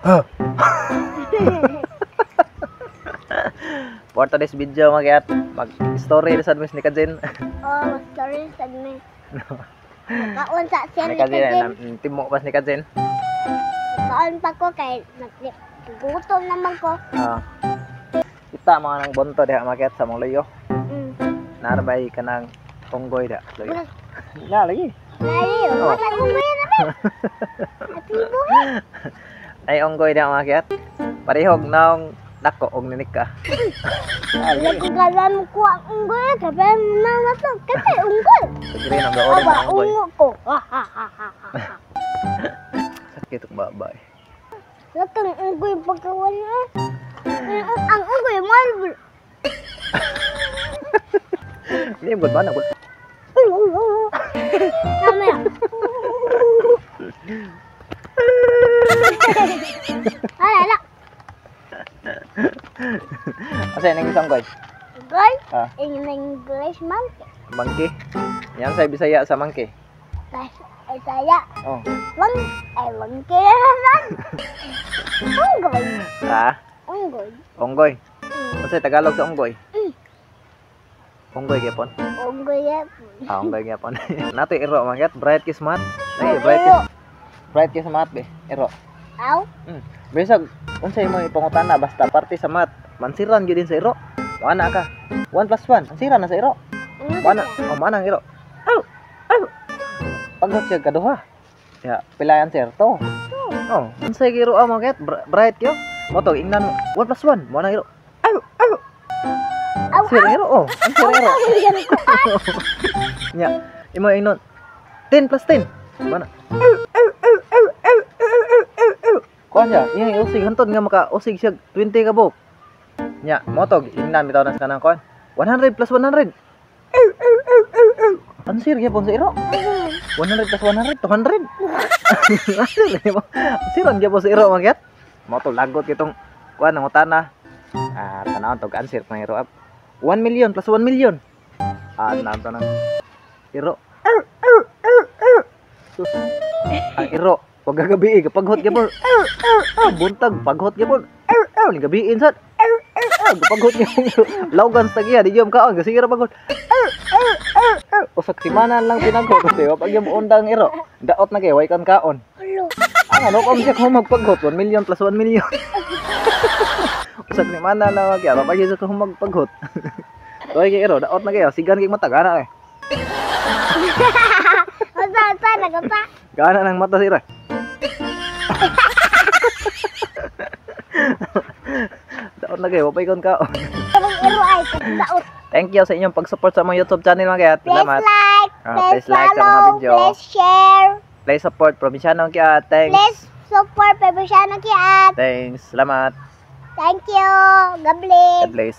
Ha. For today's video mga kiyat, mag-story na sad mis ni Kajin. Oh, story sad mi. Kaon sa siya Ni ni Kajin, Kajin. timo pas ni Kajin. Kaon pa ko kay gutom naman ko. Ah. Kita mga nang bonto diha mga kiyat sa mong luyo. Narbay kanang unggoy diha. Luyo. Na lagi. Layo, Oh. wala unggoy na mi. Atibo. Ay unggoy diha mga kiyat. Parehog naong dako og ninika. Ah, Wala lagi. ko galan ko ang unggoy, kapag na na to, kasi unggoy. Siguro nang gaorin Aba, ang unggoy. ungo ko. Ha ha ha ha ha. Sakit og babay. Lakang unggoy pagkawala. Ang unggoy mal. Hindi gud ba na gud. Tama. Ala, ala. Asa ning isang unggoy? Unggoy? Ah. In English, monkey. Monkey. Yan sa Bisaya sa monkey. Ay, saya. Oh. Lang, ay, monkey na naman. Unggoy. Ah, Unggoy. unggoy. Unsay Tagalog sa unggoy? Unggoy gyapon. Unggoy yan. Ah, unggoy gyapon. Nato iro mga kiyat, bright kiss mat. Ay, bright kiss. Bright kiss mat be. Iro. Aw? Bisag unsay mo ipangutana basta parte sa mat, mansiran gyud din sa iro. Wala ka. 1 plus 1, mansiran na sa iro. Wala, oh mana ang iro. Aw, aw. Paghot siya kaduha. Ya, pila answer to. Oh, unsay iro ang mga kiyat, bright kyo. Mo to ingnan mo, 1 plus 1, mo na iro. Aw, aw. Aw, Answer iro, oh. Answer iro. Nya, imo ingnon 10 plus 10. Mana? Kuan siya, iyang usig hantod nga maka usig siya 20 ka buok. Nya, motog ingnan bitaw na sa kanang kuan. 100 plus 100. Answer gyapon sa iro. 100 plus 100, 200. Answer gyapon. Answer gyapon sa iro mga kiyat. Moto lagot kitong kuan nangutana. Ah, tanawon tog answer pang iro up. 1 million plus 1 million. Ah, nanto nang iro. Sus. Ang iro, pag gagabi kapaghot gyapon. Buntag paghot gyapon. Ni gabiin sad. Kapaghot gyapon. Lawgan sa tagiya di gyud kaon kasi iro paghot. Usak simana lang pinaghot di ba pag yung undang iro. Daot na kay way kan kaon. Hello. Ang ano ko siya kung magpaghot 1 million plus 1 million. Usak ni mana lang kaya pag siya kung magpaghot. Toy kay iro daot na kayo sigan kay mata gana kay. Asa, asa, nagapa. Gana ng mata si iro. Daot na kayo, wapay kon kaon. Ang iro ay daot. Thank you sa inyong pag-support sa mga YouTube channel mga kayat. Please Salamat. like, Ah, please please like sa mga follow, video. please share, Please support Probinsyano Kiat. Thanks. please support Probinsyano Kiat. Thanks. Salamat. Thank you. God bless. God bless.